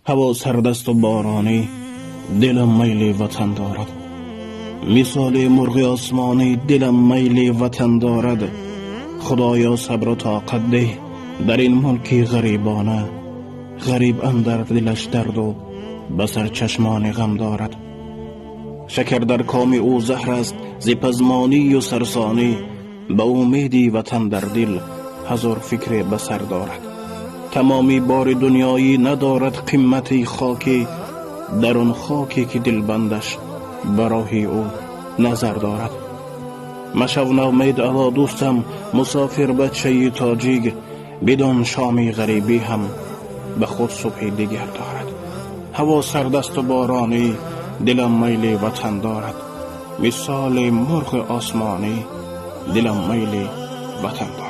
Ҳаво сард аст у боронӣ, дилам майли ватан дорад. Мисоли мурғи осмонӣ, дилам майли ватан дорад. Худоё, сабру тоқат деҳ дар ин мулки ғарибона. Ғариб андар дилаш дарду ба сар чашмони ғам дорад. Шакар дар коми ӯ заҳр аст зи пазмонӣ-ву сарсонӣ. Ба умеди ватан дар дил ҳазор фикре ба сар дорад. Тамоми бори дунёӣ надорад қимати хокӣ дар он хоке ки дилбандаш ба роҳи ӯ назар дорад. Машав ноумед, ало дӯстам, мусофир бачаи тоҷик, бидон шоми ғарибӣ ҳам ба худ субҳи дигар дорад. Ҳаво сард аст у боронӣ, дилам майли ватан дорад. Мисоли мурғи осмонӣ, дилам майли ватан дорад.